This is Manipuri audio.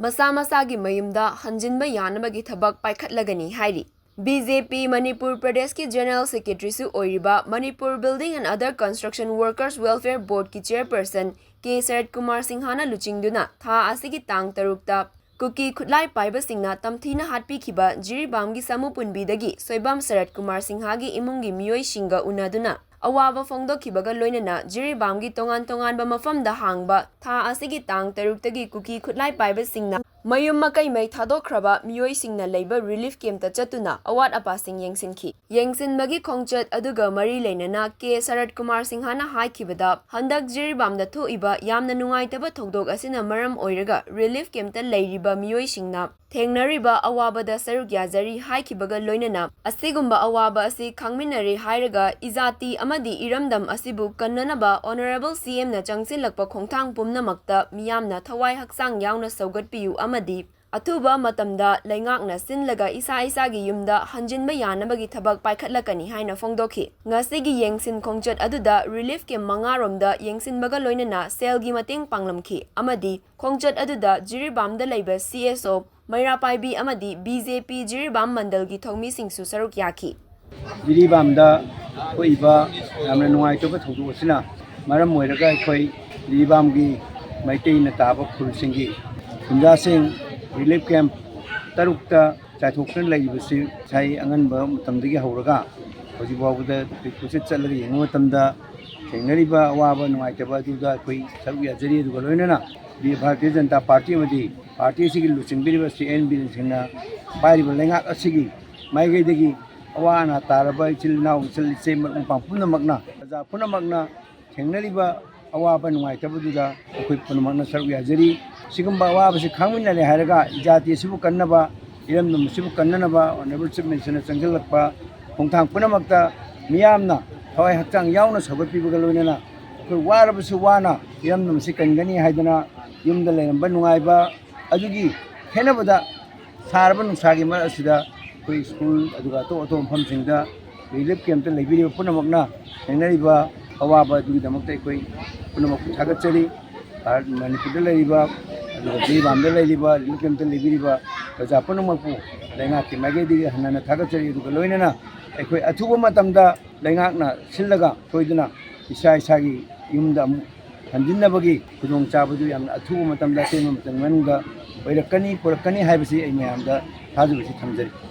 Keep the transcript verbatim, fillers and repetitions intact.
ꯃꯁꯥ ꯃꯁꯥꯒꯤ ꯃꯌꯨꯝꯗ ꯍꯟꯖꯤꯟꯕ ꯌꯥꯅꯕꯒꯤ ꯊꯕꯛ ꯄꯥꯏꯈꯠꯂꯒꯅꯤ ꯍꯥꯏꯔꯤ꯫ ꯕꯤ ꯖꯦ ꯄꯤ ꯃꯅꯤꯄꯨꯔ ꯄ꯭ꯔꯗꯦꯁꯀꯤ ꯖꯦꯅꯔꯦꯜ ꯁꯦꯀ꯭ꯔꯦꯇꯔꯤꯁꯨ ꯑꯣꯏꯔꯤꯕ Manipur building and other construction workers welfare ꯕꯣꯔꯗꯀꯤ ꯆꯦꯌꯔꯄꯔꯁꯟ ꯀꯦ ꯁꯔꯠ ꯀꯨꯃꯥꯔ ꯁꯤꯡꯍꯅ ꯂꯨꯆꯤꯡꯗꯨꯅ ꯊꯥ ꯑꯁꯤꯒꯤ ꯇꯥꯡ ꯇꯔꯨꯛꯇ ꯀꯨꯀꯤ ꯈꯨꯠꯂꯥꯏ ꯄꯥꯏꯕꯁꯤꯡꯅ ꯇꯝꯊꯤꯅ ꯍꯥꯠꯄꯤꯈꯤꯕ ꯖꯤꯔꯤꯕꯥꯝꯒꯤ ꯁꯥꯃꯨ ꯄꯨꯟꯕꯤꯗꯒꯤ ꯁꯣꯏꯕꯝ ꯁꯔꯠ ꯀꯨꯃꯥꯔ ꯁꯤꯡꯍꯒꯤ ꯏꯃꯨꯡꯒꯤ ꯃꯤꯑꯣꯏꯁꯤꯡꯒ ꯎꯅꯗꯨꯅ ꯑꯋꯥꯕ ꯐꯣꯡꯗꯣꯛꯈꯤꯕꯒ ꯂꯣꯏꯅꯅ ꯖꯤꯔꯤꯕꯥꯝꯒꯤ ꯇꯣꯉꯥꯟ ꯇꯣꯉꯥꯟꯕ ꯃꯐꯝꯗ ꯍꯥꯡꯕ ꯊꯥ ꯑꯁꯤꯒꯤ ꯇꯥꯡ ꯇꯔꯨꯛꯇꯒꯤ ꯀꯨꯀꯤ ꯈꯨꯠꯂꯥꯏ ꯄꯥꯏꯕꯁꯤꯡꯅ ꯃꯌꯨꯝ ꯃꯀꯩ ꯃꯩ ꯊꯥꯗꯣꯛꯈ꯭ꯔꯕ ꯃꯤꯑꯣꯏꯁꯤꯡꯅ ꯂꯩꯕ ꯔꯤꯂꯤꯐ ꯀꯦꯝꯞꯇ ꯆꯠꯇꯨꯅ ꯑꯋꯥꯠ ꯑꯄꯥꯁꯤꯡ ꯌꯦꯡꯁꯤꯟꯈꯤ꯫ ꯌꯦꯡꯁꯤꯟꯕꯒꯤ ꯈꯣꯡꯆꯠ ꯑꯗꯨꯒ ꯃꯔꯤ ꯂꯩꯅꯅ ꯀꯦ ꯁꯔꯠ ꯀꯨꯃꯥꯔ ꯁꯤꯡꯍꯅ ꯍꯥꯏꯈꯤꯕꯗ, ꯍꯟꯗꯛ ꯖꯤꯔꯤꯕꯥꯝꯗ ꯊꯣꯛꯏꯕ ꯌꯥꯝꯅ ꯅꯨꯡꯉꯥꯏꯇꯕ ꯊꯧꯗꯣꯛ ꯑꯁꯤꯅ ꯃꯔꯝ ꯑꯣꯏꯔꯒ ꯔꯤꯂꯤꯐ ꯀꯦꯝꯞꯇ ꯂꯩꯔꯤꯕ ꯃꯤꯑꯣꯏꯁꯤꯡꯅ ꯊꯦꯡꯅꯔꯤꯕ ꯑꯋꯥꯕꯗ ꯁꯔꯨꯛ ꯌꯥꯖꯔꯤ ꯍꯥꯏꯈꯤꯕꯒ ꯂꯣꯏꯅꯅ ꯑꯁꯤꯒꯨꯝꯕ ꯑꯋꯥꯕ ꯑꯁꯤ ꯈꯪꯃꯤꯟꯅꯔꯦ ꯍꯥꯏꯔꯒ ꯏꯖꯥꯇꯤ ꯑꯃꯗꯤ ꯏꯔꯝꯗꯝ ꯑꯁꯤꯕꯨ ꯀꯟꯅꯅꯕ ꯑꯣꯅꯔꯦꯕꯜ ꯁꯤ ꯑꯦꯝꯅ ꯆꯪꯁꯤꯜꯂꯛꯄ ꯈꯣꯡꯊꯥꯡ ꯄꯨꯝꯅꯃꯛꯇ ꯃꯤꯌꯥꯝꯅ ꯊꯋꯥꯏ ꯍꯛꯆꯥꯡ ꯌꯥꯎꯅ ꯁꯧꯒꯠꯄꯤꯌꯨ ꯑꯃꯗꯤ ꯑꯊꯨꯕ ꯃꯇꯝꯗ ꯂꯩꯉꯥꯛꯅ ꯁꯤꯜꯂꯒ ꯏꯁꯥ ꯏꯁꯥꯒꯤ ꯌꯨꯝꯗ ꯍꯟꯖꯤꯟꯕ ꯌꯥꯅꯕꯒꯤ ꯊꯕꯛ ꯄꯥꯏꯈꯠꯂꯛꯀꯅꯤ ꯍꯥꯏꯅ ꯐꯣꯡꯗꯣꯛꯈꯤ꯫ ꯉꯁꯤꯒꯤ ꯌꯦꯡꯁꯤꯟ ꯈꯣꯡꯆꯠ ꯑꯗꯨꯗ ꯔꯤꯂꯤꯐ ꯀꯦꯝꯞ ꯃꯉꯥꯔꯣꯝꯗ ꯌꯦꯡꯁꯤꯟꯕꯒ ꯂꯣꯏꯅꯅ ꯁꯦꯜꯒꯤ ꯃꯇꯦꯡ ꯄꯥꯡꯂꯝꯈꯤ ꯑꯃꯗꯤ ꯈꯣꯡꯆꯠ ꯑꯗꯨꯗ ꯖꯤꯔꯤꯕꯥꯝꯗ ꯂꯩꯕ ꯁꯤ ꯑꯦꯁ ꯑꯣ, ꯃꯩꯔꯥ ꯄꯥꯏꯕꯤ ꯑꯃꯗꯤ ꯕꯤ ꯖꯦ ꯄꯤ ꯖꯤꯔꯤꯕꯥꯝ ꯃꯟꯗꯜꯒꯤ ꯊꯧꯃꯤꯁꯤꯡꯁꯨ ꯁꯔꯨꯛ ꯌꯥꯈꯤ꯫ ꯖꯤꯔꯤꯕꯥꯝꯗ ꯊꯣꯛꯏꯕ ꯌꯥꯝꯅ ꯅꯨꯡꯉꯥꯏꯇꯕ ꯊꯧꯗꯣꯛ ꯑꯁꯤꯅ ꯃꯔꯝ ꯑꯣꯏꯔꯒ ꯑꯩꯈꯣꯏ ꯖꯤꯔꯤꯕꯥꯝꯒꯤ ꯃꯩꯇꯩꯅ ꯇꯥꯕ ꯈꯨꯜꯁꯤꯡꯒꯤ ꯈꯨꯟꯖꯥꯁꯤꯡ ꯔꯤꯂꯤꯐ ꯀꯦꯝꯞ ꯇꯔꯨꯛꯇ ꯆꯥꯏꯊꯣꯛꯇꯨꯅ ꯂꯩꯔꯤꯕꯁꯤ ꯉꯁꯥꯏ ꯑꯉꯟꯕ ꯃꯇꯝꯗꯒꯤ ꯍꯧꯔꯒ ꯍꯧꯖꯤꯛ ꯐꯥꯎꯕꯗ ꯑꯩꯈꯣꯏ ꯀꯣꯏꯆꯠ ꯆꯠꯂꯒ ꯌꯦꯡꯕ ꯃꯇꯝꯗ ꯊꯦꯡꯅꯔꯤꯕ ꯑꯋꯥꯕ ꯅꯨꯡꯉꯥꯏꯇꯕ ꯑꯗꯨꯗ ꯑꯩꯈꯣꯏ ꯁꯔꯨꯛ ꯌꯥꯖꯔꯤ꯫ ꯑꯗꯨꯒ ꯂꯣꯏꯅꯅ ꯚꯥꯔꯇꯤꯌ ꯖꯅꯇꯥ ꯄꯥꯔꯇꯤ ꯑꯃꯗꯤ ꯄꯥꯔꯇꯤ ꯑꯁꯤꯒꯤ ꯂꯨꯆꯤꯡꯕꯤꯔꯤꯕ ꯁꯤ ꯑꯦꯟ ꯕꯤꯔꯦꯟ ꯁꯤꯡꯅ ꯄꯥꯏꯔꯤꯕ ꯂꯩꯉꯥꯛ ꯑꯁꯤꯒꯤ ꯃꯥꯏꯀꯩꯗꯒꯤ ꯑꯋꯥ ꯑꯅꯥ ꯇꯥꯔꯕ ꯏꯆꯤꯜ ꯏꯅꯥꯎ, ꯏꯆꯜ ꯏꯆꯦ, ꯃꯔꯨꯞ ꯃꯄꯥꯡ ꯄꯨꯝꯅꯃꯛꯅ, ꯄ꯭ꯔꯖꯥ ꯄꯨꯝꯅꯃꯛꯅ ꯊꯦꯡꯅꯔꯤꯕ ꯑꯋꯥꯕ ꯅꯨꯡꯉꯥꯏꯇꯕꯗꯨꯗ ꯑꯩꯈꯣꯏ ꯄꯨꯝꯅꯃꯛꯅ ꯁꯔꯨꯛ ꯌꯥꯖꯔꯤ꯫ ꯁꯤꯒꯨꯝꯕ ꯑꯋꯥꯕꯁꯤ ꯈꯥꯡꯃꯤꯟꯅꯔꯦ ꯍꯥꯏꯔꯒ ꯏꯖꯥꯇꯤ ꯑꯁꯤꯕꯨ ꯀꯟꯅꯕ, ꯏꯔꯝꯗꯝ ꯑꯁꯤꯕꯨ ꯀꯟꯅꯅꯕ ꯑꯣꯅꯔꯦꯕꯜ ꯆꯤꯐ ꯃꯤꯅꯤꯁꯇꯔꯅ ꯆꯪꯁꯤꯜꯂꯛꯄ ꯈꯣꯡꯊꯥꯡ ꯄꯨꯝꯅꯃꯛꯇ ꯃꯤꯌꯥꯝꯅ ꯊꯋꯥꯏ ꯍꯛꯆꯥꯡ ꯌꯥꯎꯅ ꯁꯧꯒꯠꯄꯤꯕꯒ ꯂꯣꯏꯅꯅ ꯑꯩꯈꯣꯏ ꯋꯥꯔꯕꯁꯨ ꯋꯥꯅ ꯏꯔꯝꯗꯝ ꯑꯁꯤ ꯀꯟꯒꯅꯤ ꯍꯥꯏꯗꯅ ꯌꯨꯝꯗ ꯂꯩꯔꯝꯕ ꯅꯨꯡꯉꯥꯏꯕ ꯑꯗꯨꯒꯤ ꯈꯦꯠꯅꯕꯗ ꯁꯥꯔꯕ ꯅꯨꯡꯁꯥꯒꯤ ꯃꯔꯛ ꯑꯁꯤꯗ ꯑꯩꯈꯣꯏ ꯁ꯭ꯀꯨꯜ ꯑꯗꯨꯒ ꯑꯇꯣꯞ ꯑꯇꯣꯞꯄ ꯃꯐꯝꯁꯤꯡꯗ ꯔꯤꯂꯤꯐ ꯀꯦꯝꯞꯇ ꯂꯩꯕꯤꯔꯤꯕ ꯄꯨꯝꯅꯃꯛꯅ ꯊꯦꯡꯅꯔꯤꯕ ꯑꯋꯥꯕ ꯑꯗꯨꯒꯤꯗꯃꯛꯇ ꯑꯩꯈꯣꯏ ꯄꯨꯝꯅꯃꯛꯄꯨ ꯊꯥꯒꯠꯆꯔꯤ꯫ ꯚꯥꯔꯠ ꯃꯅꯤꯄꯨꯔꯗ ꯂꯩꯔꯤꯕ ꯑꯗꯨꯒ ꯖꯤꯔꯤꯕꯥꯝꯗ ꯂꯩꯔꯤꯕ, ꯔꯤꯂꯤꯐ ꯀꯦꯝꯞꯇ ꯂꯩꯕꯤꯔꯤꯕ ꯄ꯭ꯔꯖꯥ ꯄꯨꯝꯅꯃꯛꯄꯨ ꯂꯩꯉꯥꯛꯀꯤ ꯃꯥꯏꯀꯩꯗꯒꯤ ꯍꯟꯅ ꯊꯥꯒꯠꯆꯔꯤ꯫ ꯑꯗꯨꯒ ꯂꯣꯏꯅꯅ ꯑꯩꯈꯣꯏ ꯑꯊꯨꯕ ꯃꯇꯝꯗ ꯂꯩꯉꯥꯛꯅ ꯁꯤꯜꯂꯒ ꯁꯣꯏꯗꯅ ꯏꯁꯥ ꯏꯁꯥꯒꯤ ꯌꯨꯝꯗ ꯑꯃꯨꯛ ꯍꯟꯖꯤꯟꯅꯕꯒꯤ ꯈꯨꯗꯣꯡꯆꯥꯕꯗꯨ ꯌꯥꯝꯅ ꯑꯊꯨꯕ ꯃꯇꯝꯗ, ꯑꯇꯦꯟꯕ ꯃꯇꯝ ꯃꯅꯨꯡꯗ ꯑꯣꯏꯔꯛꯀꯅꯤ, ꯄꯨꯔꯛꯀꯅꯤ ꯍꯥꯏꯕꯁꯤ ꯑꯩ ꯃꯌꯥꯝꯗ ꯊꯥꯖꯕꯁꯤ ꯊꯝꯖꯔꯤ꯫